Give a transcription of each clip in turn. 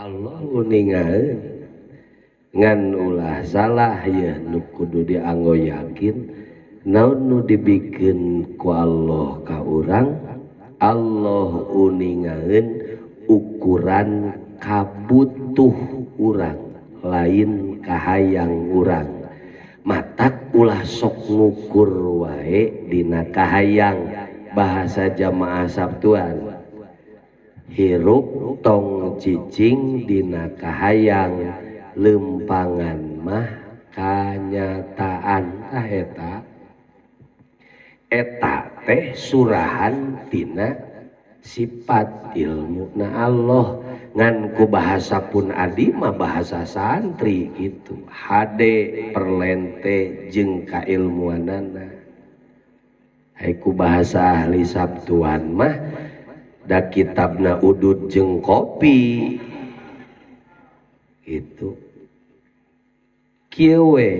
Allah uningaeun ngan ulah salah ya nu kudu dianggo yakin naon nu dibikeun ku Allah ka urang Allah uningaeun ukuran kabutuh urang lain kahayang urang matak ulah sok ngukur wae dina kahayang bahasa jamaah Sabtuan hirup tong cicing dina kahayang lempangan mah kanyataan tah eta eta teh surahan tina sifat ilmu na Allah ngan ku bahasa pun adi mah bahasa santri gitu hade perlente jeung kailmuanana hai ku bahasa ahli Sabtuan mah da kitabna udud jeung kopi gitu kieu we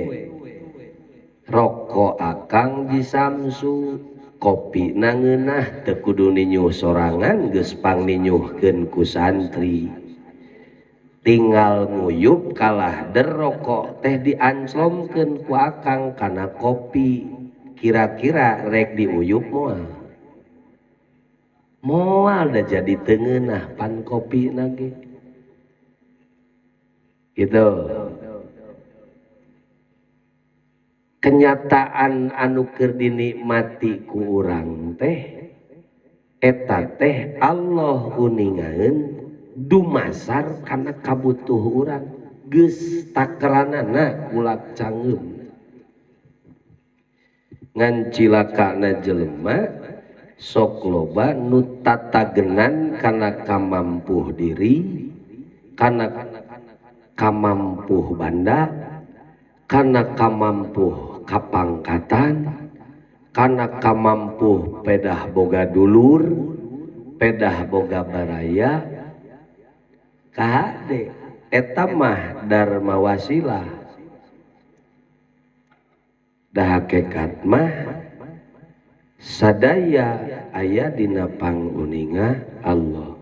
rokok akang di Samsu kopi nangeunah teu kudu ninyuh sorangan geus pangninyuhkeun ku santri tinggal nguyup kalah der rokok teh dianclomkeun ku akang kana kopi kira-kira rek diuyup moal moal da jadi teu ngeunah pan kopi nage gitu. Kenyataan anu keur dinikmati ku urang teh eta teh Allah uningaeun dumasar kana kabutuh urang geus takeranana kulak cangeum ngan cilakana jelema sok loba nu tatagenan kana kamampuh diri kana kamampuh banda kana kamampuh kapangkatan kana kamampuh pedah boga dulur pedah boga baraya kahade eta mah dharma wasilah da hakikat mah sadaya aya dina panguninga Allah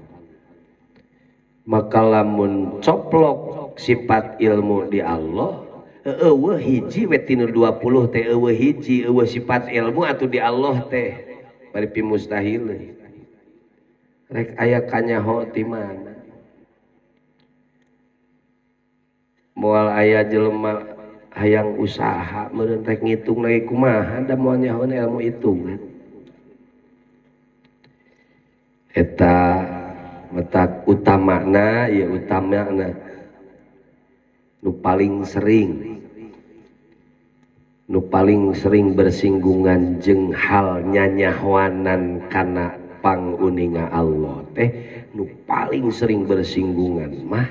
maka lamun coplok sifat ilmu di Allah eueuh hiji we tinu 20 teh eueuh hiji eueuh sifat ilmu atuh di Allah teh bari pimustahil rek aya kanyaho ti mana moal aya jelema hayang usaha meureun rek ngitung lagi kumaha da moal nyahoeun ilmu hitungan eta matak utamana ya utamana nu paling sering bersinggungan jeung hal nyanyahoanan kana panguninga Allah teh nu paling sering bersinggungan mah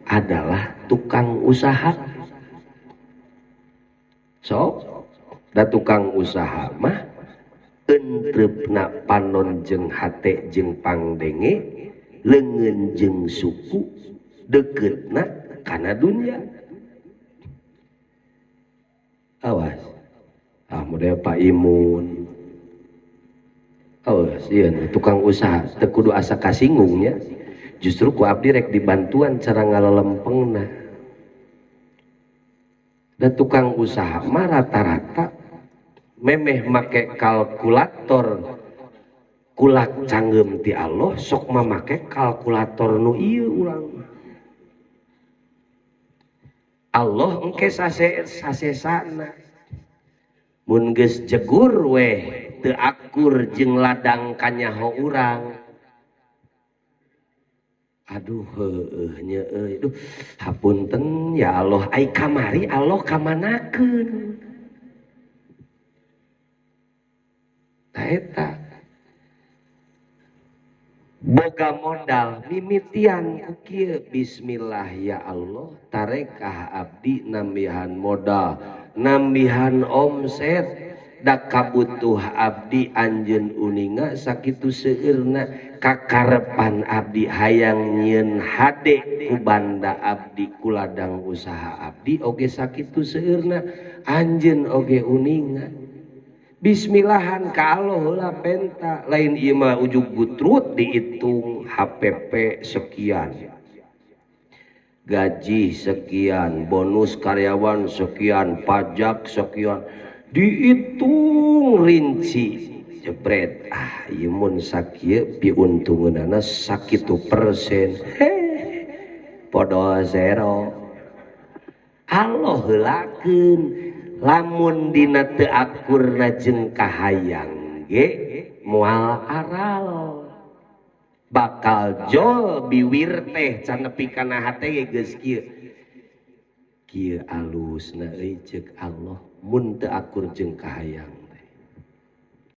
adalah tukang usaha. Sok da tukang usaha mah entrepna panon jeung hate jeung pangdenge leungeun jeung suku deketna kana dunia. Awas ah model Pak Imun awas ieu tukang usaha teu kudu asa kasinggungnya justru ku abdi rek dibantuan cara ngalalempengna da tukang usaha mah rata-rata memeh make kalkulator kulak canggeum ti Allah sok mamake kalkulator nu ieu urang. Allah engke sasesana mun geus jegur weh teu akur jeung ladang kanyaho urang. Aduh heueuh nya euy duh hapunten ya Allah ai kamari Allah kamanakeun. Tah eta boga modal mimitian ku kieu bismillah ya Allah tarekah abdi nambihan modal nambihan omset da kabutuh abdi anjeun uninga sakitu seueurna kakarepan abdi hayang nyieun hade ku banda abdi ku ladang usaha abdi oge sakitu seueurna anjeun oge uninga. Bismillahan ka Allah heula penta lain ieu mah ujug gutrut dihitung HPP sekian Gaji sekian, bonus karyawan sekian, pajak sekian, dihitung rinci, jebret. Ah, ieu mun sakieu piuntungeunana sakitu persen. Heh, podo zero. Allah heulakeun lamun dina teu akurna jeung kahayang ge moal aral. Bakal jol biwir teh can nepi kana hate ge geus kieu. Kieu alusna euy ceuk Allah mun teu akur jeung kahayang.